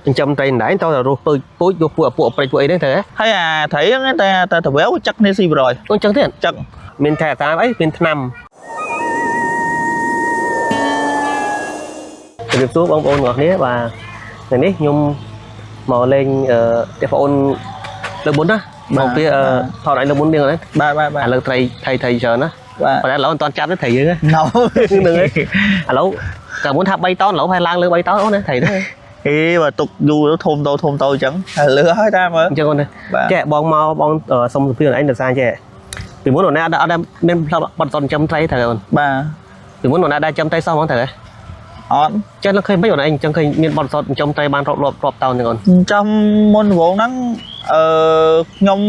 ចិញ្ចឹមត្រីដណ្ដែងតើរស់ពូជពូជយកពួកពួកប្រិចពួកអីហ្នឹងទៅហ៎ ហើយអាត្រីហ្នឹងតែតែតវែវចឹកគ្នាស៊ីបរយ អូអញ្ចឹងទៀត ចឹក មានថែតាមអីមានថ្នាំជំរាបសួរបងប្អូនទាំងអស់គ្នាបាទថ្ងៃនេះខ្ញុំមកលេងអឺផ្ទះបងប្អូនលើកមុនណាមកពីអឺថតឲ្យលើកមុនមានហ្នឹង បាទបាទបាទ ឥឡូវត្រីថៃថៃច្រើនណា បាទ ប៉ុន្តែឥឡូវមិនទាន់ចាប់ទេត្រីយើង ណៅ ហ្នឹងហើយឥឡូវកាលមុនថា3តោនឥឡូវហើយឡើងលើ3តោនអូនណាត្រីហ្នឹង អេបើទុកយូរទៅធំទៅធំទៅអញ្ចឹងហើយលឺហើយតាមមើល អញ្ចឹងអូនណា បាទ ចេះបងមកបងសុំសុភាអូនឯងដោយសារចេះពីមុនអូនណាអត់ដែលមានផ្លូវបត់សុនចំត្រីត្រូវអូន បាទ ពីមុនអូនណាដែលចំត្រីសោះហ្មងត្រូវហ៎ អត់ ចេះនឹងឃើញមិនអូនឯងអញ្ចឹងឃើញមានបត់សុនចំត្រីបានរាប់រាប់រាប់តោនហ្នឹងអូន ចាំមុនវងហ្នឹងអឺខ្ញុំ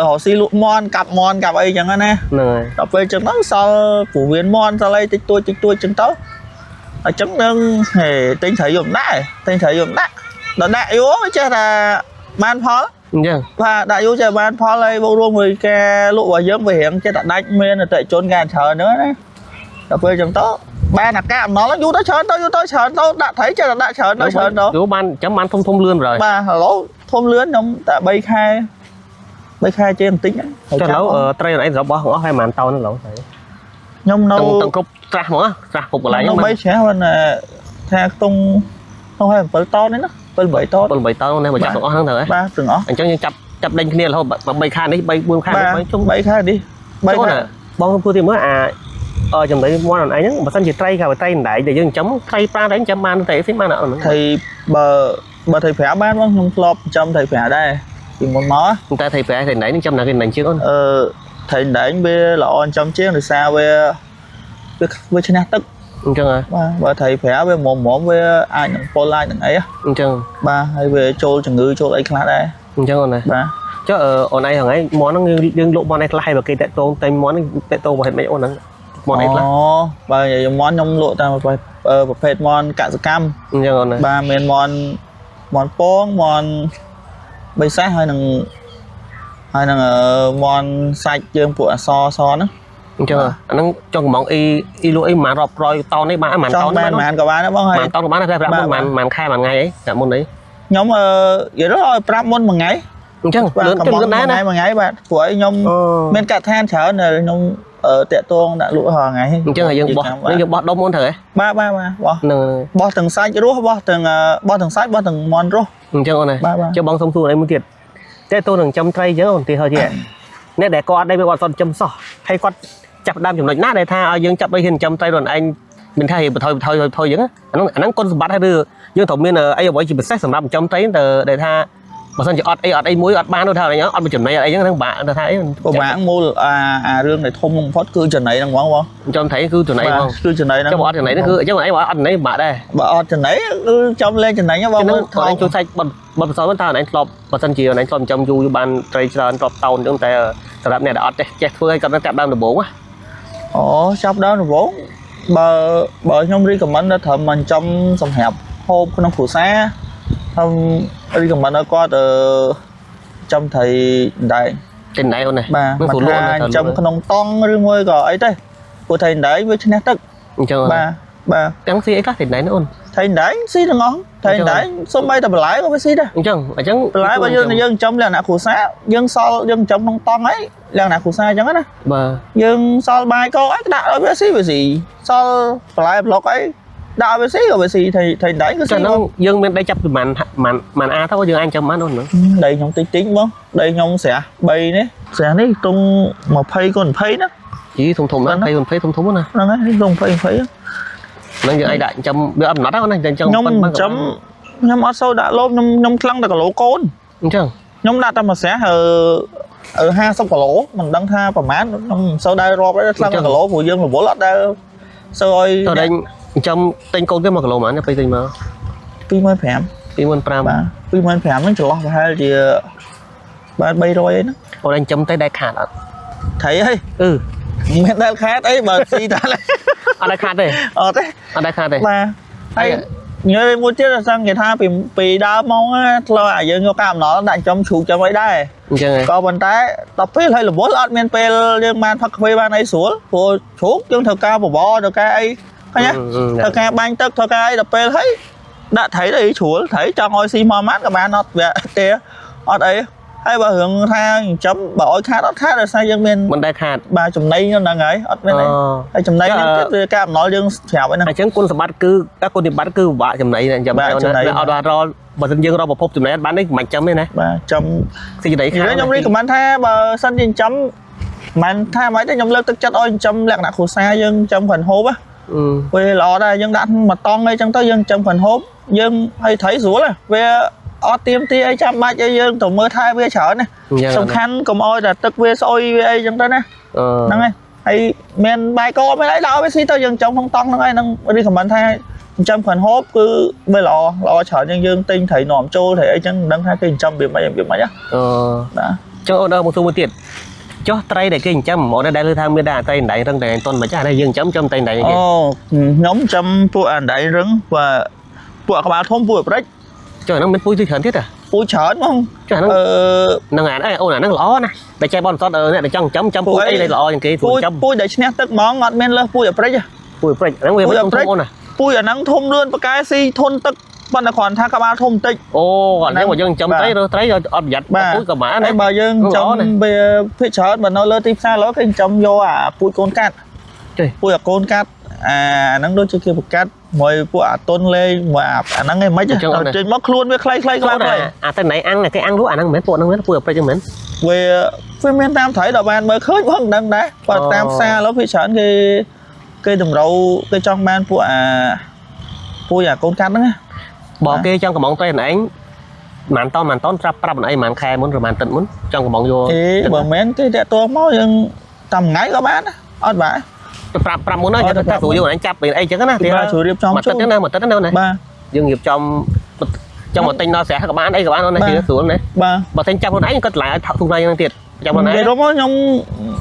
រកស៊ីលក់មន់កាប់មន់កាប់អីអញ្ចឹងណា ហ្នឹងហើយ ដល់ពេលអញ្ចឹងទៅសល់ព្រោះវាមន់សល់អីតិចតួចតិចតួចអញ្ចឹងទៅអញ្ចឹងនឹងហេទិញត្រីយកមិនដែរទិញត្រីយកមិនដាក់ដល់ដាក់យូរចេះថាបានផល អញ្ចឹង បាទដាក់យូរចេះបានផលហើយបូករួមមួយការលក់របស់យើងវារៀងចេះតែដាច់មានអតិថិជនការច្រើនហ្នឹងណាដល់ពេលអញ្ចឹងទៅបានអាកាសអំណល់យូរទៅច្រើនទៅយូរទៅច្រើនទៅដាក់ត្រីចេះតែដាក់ច្រើនទៅច្រើនទៅ យូរបានចាំបានធំធំលឿនបណ្ដោយ បាទឥឡូវធំលឿនខ្ញុំតែ3ខែ3ខែជាងបន្តិចហ្នឹង ចុះឥឡូវត្រីអូនឯងសរុបអស់អស់ហើយប្រហែលតោនហ្នឹងឥឡូវ ខ្ញុំនៅ ទាំងទាំងគ្រប់ត្រាស់ហ្មងត្រាស់គ្រប់កន្លែង ខ្ញុំ ហ្នឹង 3ច្រាស់ហ្នឹងថាខ្ទង់ក្នុងហើយ7តននេះណា7 8តន 7 8តោនណាមកចាប់ទាំងអស់ហ្នឹងត្រូវហ៎ បាទទាំងអស់ អញ្ចឹងយើងចាប់ចាប់ដេញគ្នារហូត3ខែនេះ3 4ខែ បាទ 3ជុំ 3ខែនេះ3 ចូល ខែ ណាបងធ្វើទីមើលអាអឺចំណៃមាន់អនឯងហ្នឹងបើសិនជាត្រីគេត្រីដណ្ដែងដែលយើងចិញ្ចឹមត្រីប្រាដែរចិញ្ចឹមបានតែផ្សេងបានអត់ហ្នឹង ថៃបើបើថៃប្រាបានបងខ្ញុំធ្លាប់ចាំថៃប្រាដែរពីមុនមក តែត្រីប្រាត្រីដណ្ដែងហ្នឹងចាំណាគេដណ្ដែងជាងអូន អឺថៃដែងវាល្អចំជាងដោយសារវាវាវាឈ្នះទឹក អញ្ចឹងហ៎ បាទបើថៃប្រាវាមុំមុំវាអាចនឹងពុលអាចនឹងអី អញ្ចឹង បាទហើយវាចូលជំងឺចូលអីខ្លះដែរ អញ្ចឹងអូនណា បាទ ចុះអូនឯងហ្នឹងឯងមាន់ហ្នឹងយើងលក់មាន់ឯខ្លះហើយបើគេតាក់ទងតែមាន់ហ្នឹងតាក់ទងមកហេតុម៉េចអូនហ្នឹងមាន់ឯខ្លះ អូបើនិយាយមាន់ខ្ញុំលក់តាមប្រភេទមាន់កសកម្ម អញ្ចឹងអូនណា បាទមានមាន់មាន់ពងមាន់បិសាសហើយនឹងហើយនឹងមាន់សាច់យើងពួកអសសហ្នឹង អញ្ចឹងអាហ្នឹងចង់កំងអ៊ីអ៊ីលក់អីប្រហែលរាប់រយតោននេះបានប្រហែល ច តោន ង់បានប៉ុន្មានក៏បានដែរបងហើយ ប្រហែលតោនក៏បានដែរប្រាប់មុនប្រហែលប្រហែលខែប្រហែលថ្ងៃអីប្រាប់មុនអី ខ្ញុំអឺនិយាយទៅឲ្យប្រាប់មុនមួយថ្ងៃ អញ្ចឹង បាទ លឿន កំង លឿនដែរណា មួយថ្ងៃបាទព្រោះអីខ្ញុំមានកថានច្រើនខ្ញុំតាក់ទងដាក់លក់រាល់ថ្ងៃ អញ្ចឹងហើយយើងបោះយើងបោះដុំអូនត្រូវហ៎ បាទបាទបាទបោះ ហ្នឹង បោះទាំងសាច់រស់បោះទាំងបោះទាំងសាច់បោះទាំងមាន់រស់ អញ្ចឹងអូនណា បាទបាទ ចុះបងសុំសួរអីមួយទៀតតែតួនឹងចំត្រីអញ្ចឹងអូនទីហោជាអ្នកដែលគាត់អត់ได้មានគាត់សន់ចំសោះហើយគាត់ចាប់ដើមចំណុចណាដែលថាឲ្យយើងចាប់ឲ្យហ៊ានចំត្រីខ្លួនឯងមិនថារៀបថយថយថយអញ្ចឹងអាហ្នឹងអាហ្នឹងគុណសម្បត្តិហើយឬយើងត្រូវមានអីអ្វីជាពិសេសសម្រាប់ចំត្រីទៅដែលថាបើសិនជាអត់អីអត់អីមួយអត់បានទៅថាអត់មានចំណីអត់អីហ្នឹងបាក់ទៅថាអី ពិបាកមូលអាអារឿងដែលធំបំផុតគឺចំណីហ្នឹងហ្មងបង ចំត្រីគឺចំណីហ្មង គឺចំណីហ្នឹង ចុះបើអត់ចំណីហ្នឹងគឺអញ្ចឹងអីបើអត់ចំណីពិបាកដែរ បើអត់ចំណីគឺចំលេងចំណីបង ហ្នឹង មើល គាត់ឯងជួយសាច់បបផ្សោតតើឯងធ្លាប់បើសិនជាឯងធ្លាប់ចិញ្ចឹមយូរយូរបានត្រីច្រើនធ្លាប់តោនអញ្ចឹងតែសម្រាប់អ្នកដែលអត់ចេះចេះធ្វើឲ្យគាត់នឹងចាប់ដើមដំបូងណា អូចាប់ដើមដំបូងបើបើខ្ញុំ recommend ដល់ត្រឹមមិនចំសម្រាប់ហូបក្នុងគ្រួសារខ្ញុំ recommend ឲ្យគាត់ចំត្រីដែង ចិនណៃអូនណា បាទ នឹង មិន ស្រួលលក់ណា ថាចិញ្ចឹមក្នុងតង់ឬមួយក៏អីទេព្រោះត្រីដែងវាឈ្នះទឹក អញ្ចឹង បាទបាទ ទាំងស៊ីអីខ្លះចិនណៃអូន ត្រីដែងស៊ីទាំងអស់ត្រីដែងសូម្បីតែបន្លែក៏វាស៊ីដែរ អញ្ចឹងអញ្ចឹង បន្លែបើយើងយើងចិញ្ចឹមលក្ខណៈគ្រួសារយើងសល់យើងចិញ្ចឹមក្នុងតង់អីលក្ខណៈគ្រួសារអញ្ចឹងណា បាទ យើងសល់បាយកអីដាក់ឲ្យវាស៊ីវាស៊ីសល់បន្លែប្លុកអីដាក់ឲ្យវាស៊ីក៏វាស៊ីត្រីត្រីដែងក៏ស៊ី ចឹងហ្នឹងយើងមានដីចាប់ពីម៉ានម៉ានម៉ានអាទៅយើងអាចចាំបានអូនហ្នឹង ដីខ្ញុំតិចតិចបងដីខ្ញុំស្រះ3នេះស្រះនេះទង20គុណ20ណា ជីធំធំណាស់20 20ធំធំណា ហ្នឹងហើយទង20 20 ហ្នឹងយើងអាចដាក់ចាំវាអត់កំណត់ទេអូនណាអញ្ចឹង ខ្ញុំចាំខ្ញុំអត់សូវដាក់លោបខ្ញុំខ្ញុំថ្លឹងតែគីឡូកូន អញ្ចឹង ខ្ញុំដាក់តែមួយស្រះអឺអឺ50គីឡូមិនដឹងថាប្រហែលខ្ញុំមិនសូវដែររាប់ទេថ្លឹងតែគីឡូព្រោះយើងរវល់អត់ដែលសូវឲ្យ តើដេញចាំទិញកូនគេ1គីឡូហ្មងពេលទិញមក 25,000 25,000 បាទ25,000ហ្នឹងចន្លោះប្រហែលជាបាន300អីហ្នឹង អូនអញចាំតែដែរខាតអត់ ថៃហី អឺ មិនដែលខាតអីបើស៊ីតែ អត់ដែរខាតទេ អត់ទេ អត់ដែរខាតទេ បាទហើយញ៉ៃមួយទៀតសង្គេថាពីពីដើមមកធ្លាប់អាយើងយកកាអំណល់ដាក់ចំជ្រូកចំអីដែរ អញ្ចឹងហ៎ ក៏ប៉ុន្តែដល់ពេលហើយរវល់អត់មានពេលយើងបានផឹកកាហ្វេបានអីស្រួលព្រោះជ្រូកយើងត្រូវការបបរត្រូវការអីឃើញទេត្រូវការបាញ់ទឹកត្រូវការអីដល់ពេលហើយ ដាក់ត្រីទៅជ្រួលត្រីចង់ឲ្យស៊ីមកម៉ានក៏បានអត់វាទេអត់អីហើយបើរឿងថាចិញ្ចឹមបើឲ្យខាតអត់ខាតដោយសារយើងមាន មិនដែលខាត បាទចំណីហ្នឹងហើយអត់មានអីហើយចំណីហ្នឹងទៀតវាការអំណុលយើងស្រាប់ហ្នឹង អញ្ចឹងគុណសម្បត្តិគឺគុណវិបត្តិគឺពិបាកចំណីណាចាំ បាទចំណី អត់ដល់រកបើមិនយើងរកប្រភពចំណីអត់បាននេះមិនចាំទេណា បាទចំ ស៊ីចំណីខាត ខ្ញុំ recommend ថាបើសិនជាចិញ្ចឹមមិនថាមិនទេខ្ញុំលើកទឹកចិត្តឲ្យចិញ្ចឹមលក្ខណៈគ្រួសារយើងចិញ្ចឹមគ្រាន់ហូបវាល្អដែរយើងដាក់មួយតង់អីចឹងទៅយើងចិញ្ចឹមគ្រាន់ហូបយើងឲ្យត្រីស្រួលវាអត់ទៀមទីអីចាំបាច់អីយើងទៅមើលថែវាច្រើនណាសំខាន់កុំឲ្យតែទឹកវាស្អុយវាអីចឹងទៅណាហ្នឹងហើយហើយមានបាយកមានអីដល់វាស៊ីទៅយើងចំក្នុងតង់ហ្នឹងហើយហ្នឹង recommend ថាចិញ្ចឹមគ្រាន់ហូបគឺវាល្អល្អច្រើនជាងយើងទិញត្រីនាំចូលត្រីអីចឹងមិនដឹងថាគេចិញ្ចឹមវាមិនវាមិនណា អឺ បាទ ចុះអូនមកសួរមួយទៀតចុះត្រីដែលគេចិញ្ចឹមអូនដែលលើថាមានដែរត្រីអណ្ដែងរឹងតែតុនមកចាស់ដែរយើងចិញ្ចឹមត្រីអណ្ដែងគេ អូខ្ញុំចាំពួកអណ្ដែងរឹងបាទពួកក្បាលធំពួកប្រិច ចុះហ្នឹងមានពូជច្រើនទៀតហ៎ ពូជច្រើនហ្មង ចុះហ្នឹង អឺ ហ្នឹងអាអូនអាហ្នឹងល្អណាស់តែចេះបនសតអ្នកដែលចង់ចិញ្ចឹមចាំពូជអីដែលល្អជាងគេ ពូជ ចិញ្ចឹម ពូជដែលឈ្នះទឹកហ្មងអត់មានលើសពូជអប្រិច ពូជប្រិចហ្នឹងវាមិនធំអូនណា ពូជអាហ្នឹងធំលឿនប៉កែស៊ីធន់ទឹកប៉ុន្តែគ្រាន់ថាក្បាលធំបន្តិច អូអាហ្នឹងបើយើងចិញ្ចឹមត្រីរើសត្រីអត់ប្រយ័ត្នពូជក៏បាន ហើយ ណា បើយើងចំវាភាគច្រើនបើនៅលើទីផ្សារឡើយគេចំយកអាពូជកូនកាត់ពូជអាកូនកាត់អាហ្នឹងដូចជាគេបង្កាត់មួយពួកអាតុនលេងមួយអាហ្នឹងឯងមិនចេញមកខ្លួនវាខ្លីៗខ្លះខ្លី អាទៅណៃអាំងគេអាំងលក់អាហ្នឹងមិនមែនពួកហ្នឹងមែនពួកប្រិចហ្នឹងមែន វាវាមានតាមត្រីដល់បានមើលឃើញបងដឹងដែរបើតាមផ្សារឥឡូវភាគច្រើនគេគេតម្រូវគេចង់បានពួកអាពូជអាកូនកាត់ហ្នឹងណា បើគេចង់កំងត្រីឯងម៉ានតនម៉ានតនប្រាប់ប្រាប់ឯងម៉ានខែមុនឬម៉ានទឹកមុនចង់កំងយក អេបើមិនមែនគេតាក់ទងមកយើងតាមថ្ងៃក៏បានអត់បាទ ប្រាប់ប្រាប់មុនហើយតែស្រួលយើងឯងចាប់អីចឹងណា បាទជួយរៀបចំ មកទឹកណាមកទឹកណាណា បាទ យើងរៀបចំចង់មកទិញដល់ស្រះក៏បានអីក៏បានអូនណាស្រួលណា បាទ បើទិញចាប់ខ្លួនឯងក៏តម្លៃឲ្យថោកធូរថ្លៃហ្នឹងទៀតចាប់ខ្លួនឯង និយាយរួមមកខ្ញុំ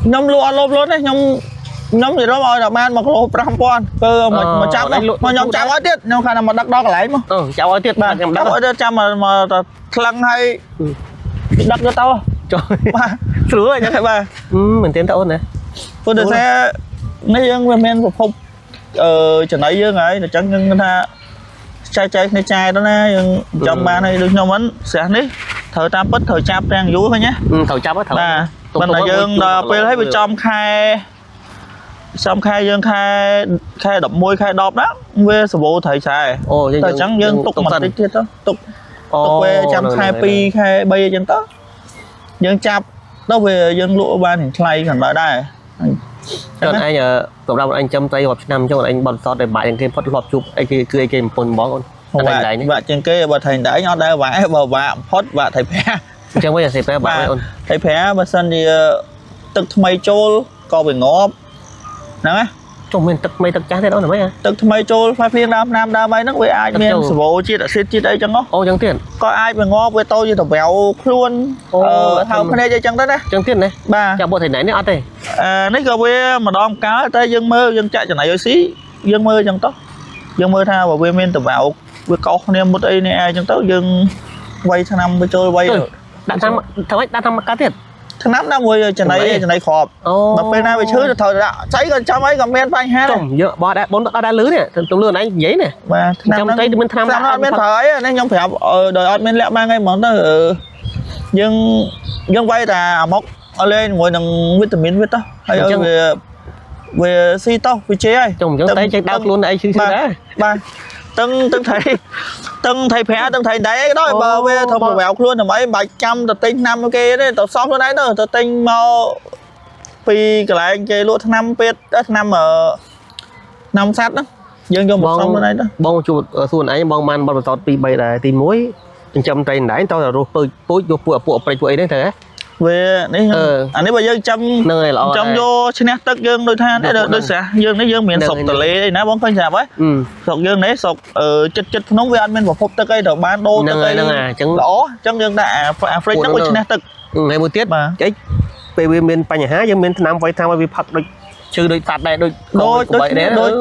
ខ្ញុំលក់អត់លោភលន់ទេខ្ញុំខ្ញុំនិយាយរួមឲ្យដល់បាន1គីឡូ5000គឺមកមកចាប់មកខ្ញុំចាប់ឲ្យទៀតខ្ញុំខានមកដឹកដល់កន្លែងមក អឺចាប់ឲ្យទៀត បាទ ខ្ញុំដឹក ចាប់ឲ្យទៀតចាំមកមកថ្លឹងឲ្យដឹកយកទៅ ចុះ បាទ ស្រួលអញ្ចឹង បាទ មែនទេតើអូនណា ព្រោះដោយសារនេះយើងវាមានប្រភពអឺចំណៃយើងហើយអញ្ចឹងយើងថាចែកចែកគ្នាចាយទៅណាយើងចាំបានហើយដូចខ្ញុំហ្នឹងស្រះនេះត្រូវតាមពិតត្រូវចាប់ទាំងយូរឃើញណា ត្រូវចាប់ត្រូវ បាទប៉ុន្តែយើងដល់ពេលហើយវាចំខែចំខែយើងខែខែ11ខែ10ណាវាសបោត្រីឆែ អូ តែអញ្ចឹងយើងទុកបន្តិចទៀតទៅទុកទុកវាចាំខែ2ខែ3អញ្ចឹងទៅយើងចាប់ទៅវាយើងលក់បានរៀងថ្លៃខាងដើដែរ ចុះឯងសម្រាប់ឯងចាំត្រីរាប់ឆ្នាំចុះឯងបត់សតតែបាក់ជាងគេផុតធ្លាប់ជួបអីគេគឺអីគេបំពន់បងអូន បាក់ តែនេះ បាក់ជាងគេបើថៃតែឯងអត់ដែរបាក់បើបាក់ផុតបាក់ថៃប្រា អញ្ចឹងវិញអាសេប្រែបាក់អូន ថៃប្រាបើសិនជាទឹកថ្មីចូលក៏វាងាប់ហ្នឹងណា ចុះមានទឹកថ្មីទឹកចាស់ទៀតអូនហ្មងហ៎ ទឹកថ្មីចូលផ្លែភ្លៀងដើមឆ្នាំដើមអីហ្នឹងវាអាចមាន ទឹកចូល សវោជាតិអាស៊ីតជាតិអីចឹងហ៎ អូអញ្ចឹងទៀត ក៏អាចវាងាប់វាតូចជាតវ៉ៅខ្លួន អូ អឺហៅភ្នែកអីចឹងទៅណា អញ្ចឹងទៀតណា បាទ ចាប់បុកថៃណៃនេះអត់ទេ អឺនេះក៏វាម្ដងកាលតែយើងមើលយើងចាក់ចំណៃឲ្យស៊ីយើងមើលចឹងទៅយើងមើលថាបើវាមានតវ៉ៅវាកោសគ្នាមុតអីនេះអីចឹងទៅយើងវាយឆ្នាំវាចូលវាយ ដាក់តាមធ្វើម៉េចដាក់តាមកាទៀត ឆ្នាំណាមួយចំណៃចំណៃក្រប អូ ដល់ពេលណាវាឈឺទៅត្រូវដាក់ស្អីក៏ចាំអីក៏មានបញ្ហាដែរ ចំយកបោះដែរបងអត់ដែរលឺនេះទៅលឺអនឯងនិយាយនេះ បាទឆ្នាំ ចាំត្រីមានថ្នាំ ឆ្នាំអត់មានប្រើអីនេះខ្ញុំប្រាប់ដោយអត់មានលាក់បានអីហ្មងទៅយើងយើងវាយតែអាម៉ុកឲ្យលេងជាមួយនឹងវីតាមីនវាទៅហើយឲ្យវាវាស៊ីទៅវាជេហើយ ចំអញ្ចឹងតែចេះដើរខ្លួនឯងឈឺឈឺដែរ បាទតឹងតឹងថៃតឹងថៃប្រាតឹងថៃដែរក៏ដោយបើវាធ្វើប្រវែវខ្លួនដើម្បីមិនបាច់ចាំទៅទិញថ្នាំគេទេទៅសោះខ្លួនឯងទៅទៅទិញមកពីកន្លែងគេលក់ថ្នាំពេទ្យថ្នាំថ្នាំសត្វហ្នឹងយើងយកមក បង សំខ្លួនឯងទៅ បងជួបសួរឯងបងបានបទពិសោធន៍2 3ដែរទី1ចិញ្ចឹមត្រីអណ្ដែងតើរស់ពើពូជយកពួកពួកប្រិចពួកអីហ្នឹងទៅហ៎ វានេះអានេះបើយើងចាំ ហ្នឹងហើយល្អ ចាំយកឈ្នះទឹកយើងដូចថានេះដូចស្រះយើងនេះយើងមានស្រុកតលេអីណាបងឃើញស្រាប់ហើយស្រុកយើងនេះស្រុកចិត្តចិត្តភ្នំវាអត់មានប្រភពទឹកអីទៅបានដូរ ហ្នឹង ទឹកអី ហើយហ្នឹងហើយអញ្ចឹង ល្អអញ្ចឹងយើងដាក់អាហ្វ្រិចហ្នឹងវាឈ្នះទឹក ហើយមួយទៀត បាទ អីពេលវាមានបញ្ហាយើងមានថ្នាំវាយថ្នាំឲ្យវាផឹកដូចឈឺដូចសត្វដែរដូច ដូចដូចគ្នាដូច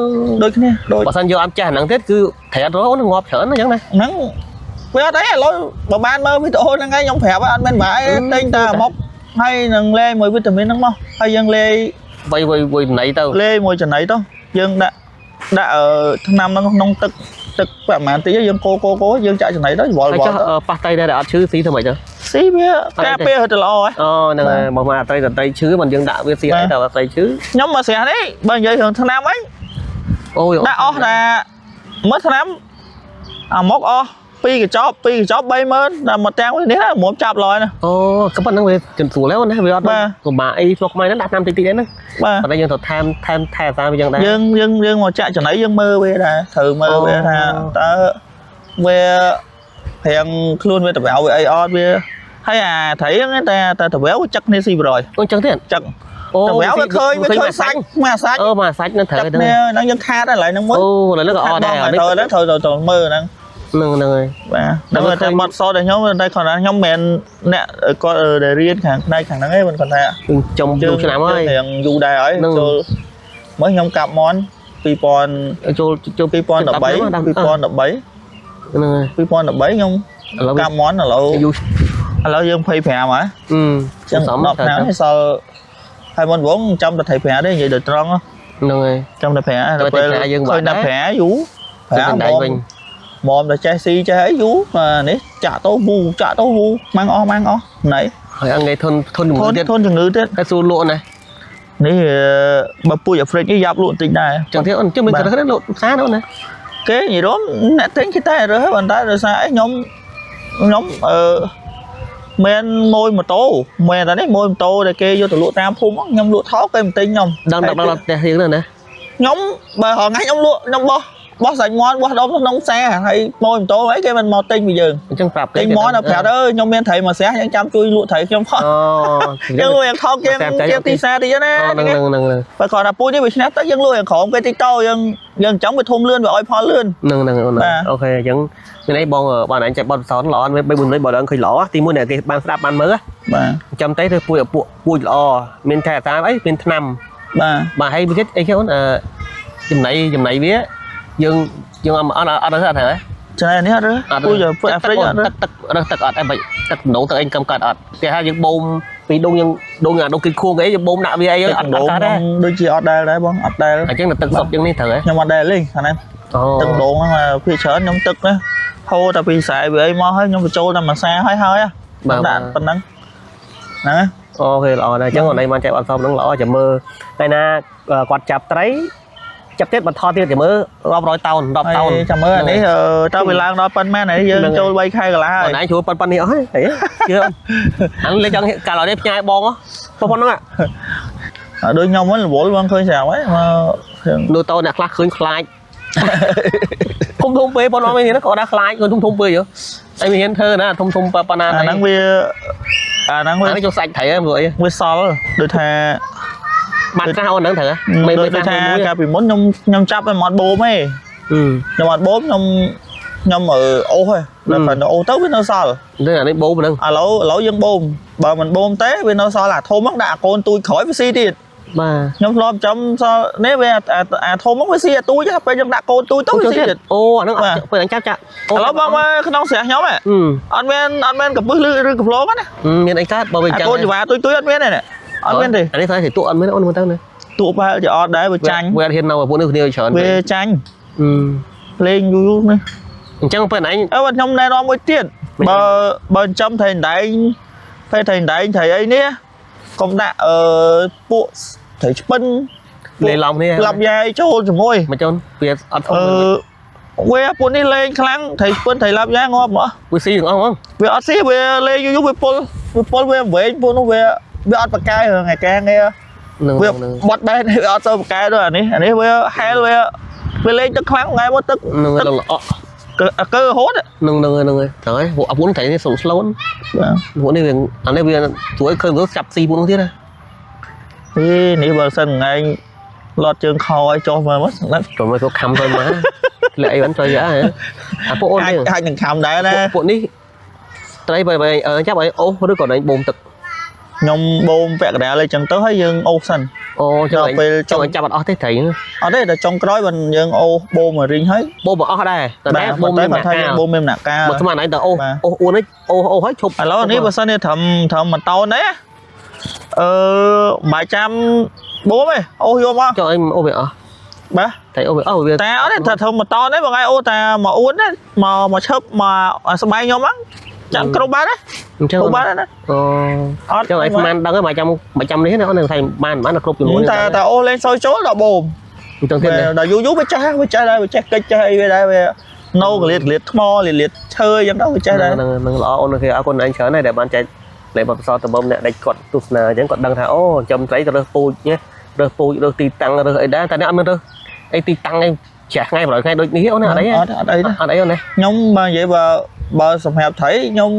ដូចគ្នាដូច បើសិនយកអត់ចាស់ហ្នឹងទៀតគឺត្រីអត់រស់ងាប់ច្រើនអញ្ចឹងណា ហ្នឹងវាអត់អីឥឡូវបើបានមើលវីដេអូហ្នឹងឯងខ្ញុំប្រាប់ឲ្យអត់មានបាយទិញតែមកហើយនឹងលេមួយវីតាមីនហ្នឹងមកហើយយើងលេ វាយវាយវាយណៃទៅ លេមួយចំណីទៅយើងដាក់ដាក់ថ្នាំហ្នឹងក្នុងទឹក ទឹកប្រហែលតិចយើងកូកូកូយើងចាក់ចំណីទៅវល់ ហើយចុះ វល់ទៅ ប៉ះត្រីដែរដែលអត់ឈឺស៊ីធ្វើម៉េចទៅ ស៊ីវាការពារទៅល្អហ៎ អូហ្នឹងហើយមកមកត្រីត្រីឈឺមិនយើងដាក់វាស៊ីអីតែត្រីឈឺ ខ្ញុំមកស្រះនេះបើនិយាយរឿងថ្នាំវិញ អូយ ដាក់អស់ថាមើលថ្នាំអាមុកអស់ពីរកញ្ចប់ពីរកញ្ចប់30000ដល់មកទាំងនេះណាមុំចាប់ឡើយណា អូក៏ប៉ុណ្្នឹងវាជន់ស្រួលแล้วណាវាអត់ពិបាកអីស្រុកខ្មែរហ្នឹងដាក់ថ្នាំតិចតិចហ្នឹង បាទ ប៉ុន្តែយើងត្រូវថែមថែមថែសារវាយ៉ាងដែរ យើងយើងយើងមកចាក់ចំណីយើងមើលវាដែរត្រូវមើលវាថាតើវាព្រាងខ្លួនវាតវ៉ៅវាអីអត់វាហើយអាត្រីហ្នឹងតែតែតវ៉ៅវាចឹកគ្នាស៊ី100 អូអញ្ចឹងទៀត ចឹក អូ តវ៉ៅវាឃើញវាឃើញសាច់មកសាច់ អូមកសាច់នឹងត្រូវ ចឹកគ្នាហ្នឹងយើងខាតហើយកន្លែងហ្នឹងមួយ អូឥឡូវក៏អត់ដែរ ត្រូវត្រូវត្រូវត្រូវមើលហ្នឹង ហ្នឹងហ្នឹងហើយ បាទដល់តែបាត់សតឲ្យខ្ញុំតែគ្រាន់តែខ្ញុំមិនមែនអ្នកគាត់ដែលរៀនខាងផ្នែកខាងហ្នឹងឯងមិនគាត់ថា ចំយូរឆ្នាំហើយ រៀងយូរដែរហើយចូលមើលខ្ញុំកាប់មន់2000 ចូលចូល 2013 2013 ហ្នឹងហើយ 2013ខ្ញុំ ឥឡូវ កាប់មន់ឥឡូវ យូរ ឥឡូវយើង25ហើយ អឺ ចឹង10ឆ្នាំនេះសល់ហើយមុនវងចាំតែថៃប្រាទេនិយាយដល់ត្រង់ ហ្នឹងហើយ ចាំតែប្រាដល់ពេលឃើញតែប្រាយូរប្រា ទៅ មក វិញ មកតែចេះស៊ីចេះអីយូរនេះចាក់ទៅវូចាក់ទៅវូម៉ាំងអស់ម៉ាំងអស់ណៃ ហើយអងៃធនធនជំ ធ ងឺទៀត នធនជំងឺទៀត តែសួរលក់ណា នេះបើពូជអាហ្វ្រិកនេះយ៉ាប់លក់បន្តិចដែរ ចឹងទៀតអូនចឹងមានក្រឹសលក់ផ្សារនោះណា គេនិយាយរួមអ្នកទិញគេតែរើសប៉ុន្តែដោយសារអីខ្ញុំខ្ញុំអឺមានម៉ួយម៉ូតូមែនតែនេះម៉ួយម៉ូតូដែលគេយកទៅលក់តាមភូមិខ្ញុំលក់ថោកគេមិនទិញខ្ញុំ ដឹងដល់ដល់ផ្ទះយើងនោះណា ខ្ញុំបើរហងៃខ្ញុំលក់ខ្ញុំបោះបោះសាច់មាន់បោះដុំក្នុងផ្សារហើយម៉ួយម៉ូតូអីគេមិនមកទិញពីយើង អញ្ចឹងប្រាប់គេ ទិញមាន់ដល់ប្រាប់អើយខ្ញុំមានត្រីមួយស្រះយើងចាំជួយលក់ត្រីខ្ញុំផង អូ យើងលក់យ៉ាងថោកជាងជាងទីផ្សារតិចណា ហ្នឹងហ្នឹងហ្នឹង បើគាត់ថាពូជនេះវាឈ្នះទៅយើងលក់យ៉ាងក្រោមគេតិចទៅយើងយើងចង់វាធំលឿនវាឲ្យផលលឿន ហ្នឹងហ្នឹងអូន OK អញ្ចឹងមានអីបងបងអញចេះបត់ពិសោធន៍ល្អបី4លុយបើដឹងឃើញល្អទីមួយអ្នកគេបានស្ដាប់បានមើល បាទ ចាំតែធ្វើពូជពួកពូជល្អមានថែតាមអីមានថ្នាំ បាទ បាទហើយមួយទៀតអីគេអូនអឺចំណៃចំណៃវាយើងយើងអត់អត់អត់អត់ត្រូវ ចំណែកនេះអត់រើពូជពូជអាហ្វ្រិកអត់រើ ទឹកទឹករើសទឹកអត់អីបាច់ទឹកដងទឹកអីកំកាត់អត់គេថាយើងបូមពីដងយើងដងអាដងគិតខួងអីយើងបូមដាក់វាអីអត់ ដង កើតដែរ ដូចជាអត់ដែលដែរបងអត់ដែល អញ្ចឹងទឹកសុបយើងនេះត្រូវហ៎ ខ្ញុំអត់ដែលលេងខាងនេះទឹកដងហ្នឹងភាគច្រើនខ្ញុំទឹកណាហូរតែពីស្រែវាអីមកហើយខ្ញុំបញ្ចូលតែមួយសាហើយហើយដាក់ប៉ុណ្ណឹងហ្នឹង OK ល្អដែរអញ្ចឹងអូនឯងបានចែកអត់សមហ្នឹងល្អចាំមើលតែណាគាត់ចាប់ត្រីចាប់ទៀតបន្តទៀតចាំមើលរាប់រយតោន10តោន ចាំមើលអានេះតើវាឡើងដល់ប៉ុន្មានអានេះយើងចូល3ខែកន្លះហើយ អូនឯងជួប៉ុណ្ណេះអស់ហើយជឿអានលេចង់កាលនេះផ្ញើបងប៉ុណ្ណឹង ដូចខ្ញុំហ្នឹងរវល់បងឃើញស្រាប់ហើយមក នោះតោអ្នកខ្លះឃើញខ្លាចធំធំពេកប៉ុណ្ណោះមិនហ៊ានក៏ដាក់ខ្លាចឃើញធំធំពេកហ៎តែមិនហ៊ានធ្វើណាធំធំប៉ុណ្ណា អាហ្នឹងវាអាហ្នឹងវា អានេះចូលសាច់ត្រីហ្នឹងព្រោះអី វាសល់ដូចថា បាត់ខ្លះអូនហ្នឹងត្រូវមិន ដូចថាកាលពីមុនខ្ញុំខ្ញុំចាប់តែមិនអត់បូមទេខ្ញុំអត់បូមខ្ញុំខ្ញុំអូសហ៎ដល់តែអូសទៅវានៅសល់ នេះអានេះបូមហ្នឹង ឥឡូវឥឡូវយើងបូមបើមិនបូមទេវានៅសល់អាធំហ្នឹងដាក់អាកូនទូចក្រោយវាស៊ីទៀត បាទ ខ្ញុំធ្លាប់ចាំសល់នេះវាអាធំហ្នឹងវាស៊ីអាទូចពេលខ្ញុំដាក់កូនទូចទៅវាស៊ីទៀត អូអាហ្នឹងពេលហ្នឹងចាប់ចាក់ ឥឡូវបងមកក្នុងស្រះខ្ញុំហ៎អត់មានអត់មានកពឹសឬឬកំឡងណា មានអីកើតបើវាចឹង កូនចង្វាទូចទូចអត់មានទេអត់មានទេ អានេះថាគេតួអត់មានអូនមើលទៅណា តួប្រហែលជាអត់ដែរវាចាញ់ វាអត់ហ៊ាននៅពួកនេះគ្នាច្រើន វាចាញ់លេងយូរយូរនេះ អញ្ចឹងពេលឯង អើខ្ញុំណែនាំមួយទៀតបើបើចិញ្ចឹមត្រីអណ្ដែងពេលត្រីអណ្ដែងត្រីអីនេះកុំដាក់អឺពួកត្រីឆ្ពិន លេឡំនេះ ឡាប់យ៉ែចូលជាមួយ មកចុនវាអត់ធំ អឺវាពួកនេះលេងខ្លាំងត្រីឆ្ពិនត្រីឡាប់យ៉ែងាប់ហ្មង វាស៊ីទាំងអស់ហ្មង វាអត់ស៊ីវាលេងយូរយូរវាពុលវាពុលវាវែងពួកនោះវាវាអត់បកកែរឿងឯការងារ នឹង វាបត់បែនវាអត់សូវបកកែដូចអានេះអានេះវាហែលវាវាលេងទឹកខ្លាំងថ្ងៃមកទឹក នឹងល្អក់ កើរហូត នឹងនឹងនឹងត្រូវហើយពួកអាពួកត្រីនេះស្លូតស្លូត បាទ ពួកនេះវាអានេះវាជួយឃើញវាចាប់ស៊ីពួកនោះទៀតណា ហេនេះបើសិនថ្ងៃលត់ជើងខោឲ្យចុះមើលមកស្ដាប់ ចូលមកខំទៅមកលាក់អីបានចុយអាអាពួកអូន អាច នេះ អាចនឹងខំដែរណា ពួកនេះត្រីបើចាប់ឲ្យអូសឬក៏ដេញបូមទឹក ខ្ញុំបូមពាក់កណ្ដាលអីចឹងទៅហើយយើងអូសសិន អូចង់ ដល់ពេល ចង់ឲ្យចាប់អត់អស់ទេត្រីហ្នឹង អត់ទេដល់ចុងក្រោយបើយើងអូសបូមមករីងហើយ បូមមកអស់ដែរតែ បាទ បូម តែ មានដំណាក់កាល គាត់ថាយើងបូមមានដំណាក់កាល មកស្មានឯងទៅអូស បាទ អូសអួននេះអូសអូសហើយឈប់ ឥឡូវនេះបើសិនជាត្រឹមត្រឹមមួយតោនទេអឺមិនបាច់ចាំបូមទេអូសយកមក ចង់ឲ្យអូសវាអស់ បាទ ត្រីអូវាអូវា តែអត់ទេថាធ្វើមកតនេះបងឯងអូតែមកអួនណាមកមកឈប់មកស្បែកខ្ញុំហ្នឹងចាំគ្រប់បានណា អញ្ចឹង គ្រប់បានណា អូ អត់ ចឹងឯងស្មានដឹងហើយមកចាំមកចាំនេះណាអូនថាបានបានគ្រប់ចំនួន តែតែអូលេងសើចូលដល់បូម អញ្ចឹងទៀតណា ដល់យូរយូរវាចេះវាចេះដែរវាចេះកិច្ចចេះអីវាដែរវានៅកលៀតកលៀតថ្មលៀតលៀតឈើអញ្ចឹងទៅវាចេះដែរ នឹងនឹងល្អអូនគេអរគុណឯងច្រើនហើយដែលបានចែកលេខបទពិសោធន៍ទៅបំអ្នកដែលគាត់ទស្សនាអញ្ចឹងគាត់ដឹងថាអូចំត្រីទៅរើសពូជណារើសពូជរើសទីតាំងរើសអីដែរតែអ្នកអត់មានរើសអីទីតាំងអីច្រាស់ថ្ងៃ100ថ្ងៃដូចនេះអូនណាអត់អី អត់អត់អីទេ អត់អីអូនណា ខ្ញុំបើនិយាយបើបើសម្រាប់ត្រីខ្ញុំ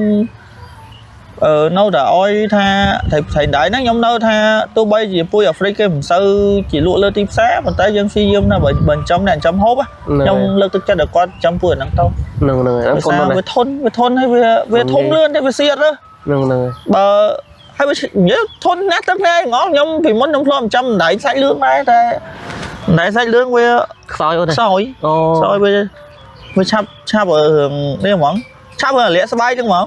អឺនៅតែអោយថាត្រីត្រីដៃហ្នឹងខ្ញុំនៅថាទោះបីជាពូជអាហ្វ្រិកគេមិនសូវជាលក់លើទីផ្សារប៉ុន្តែយើងព្យាយាមណាបើបើចិញ្ចឹមអ្នកចិញ្ចឹមហូបខ្ញុំលើកទឹកចិត្តឲ្យគាត់ចិញ្ចឹមពូជអាហ្នឹងទៅ នឹងនឹងហ្នឹង ដោយ កូនណា សារវាធន់វាធន់ហើយវាវាធំលឿនទេវាសៀតទៅ នឹងនឹង បើហើយវានិយាយធន់ណាស់ទឹកណាស់ងល់ខ្ញុំពីមុនខ្ញុំធ្លាប់ចិញ្ចឹមដៃសាច់លឿងដែរតែដៃសាច់លឿងវា ខ្សោយអូន ខ្សោយ អូ ខ្សោយវាវាឆាប់ឆាប់រឿងនេះហ្មងឆាប់រឿងលាក់ស្បែកហ្នឹងហ្មង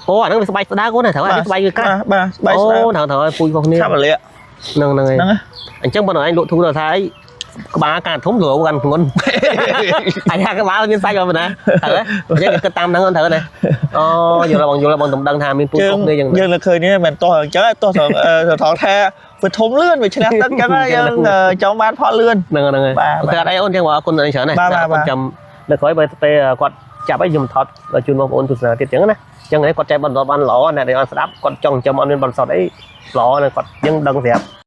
អូអាហ្នឹងវាស្បែកស្ដើងអូនត្រូវអានេះស្បែកវាក្រាស់ បាទស្បែកស្ដើង អូត្រូវត្រូវឲ្យពូជរបស់គ្នា ឆាប់លាក់ ហ្នឹងហ្នឹងហើយ ហ្នឹង អញ្ចឹងបើឯងលក់ធូរដល់ថាអីក្បាលការធំលោកាន់ធ្ងន់ អាយ៉ាក្បាលមានសាច់មកណាត្រូវហ៎អញ្ចឹងគេគិតតាមហ្នឹងត្រូវណាអូយល់បងយល់បងតំដឹងថាមានពូជ យើង ខុសគ្នាអញ្ចឹង យើងលើឃើញនេះមិនតោះអញ្ចឹងតោះត្រង់ត្រង់ថាវាធំលឿនវាឈ្នះទឹកអញ្ចឹងយើងចង់បានផលលឿន ហ្នឹងហ្នឹងហើយ បាទ អូខេអត់អីអូនអញ្ចឹងបងអរគុណច្រើនណាស់ បាទបាទ អរគុណចាំនៅក្រោយបើពេលគាត់ចាប់អីខ្ញុំថតជូនបងប្អូនទស្សនាទៀតអញ្ចឹងណាអញ្ចឹងគាត់ចែកបន្តបានល្អអ្នកដែលអត់ស្ដាប់គាត់ចង់ចាំអត់មានបន្សតអីល្អណាស់គាត់យើងដឹងស្រាប់។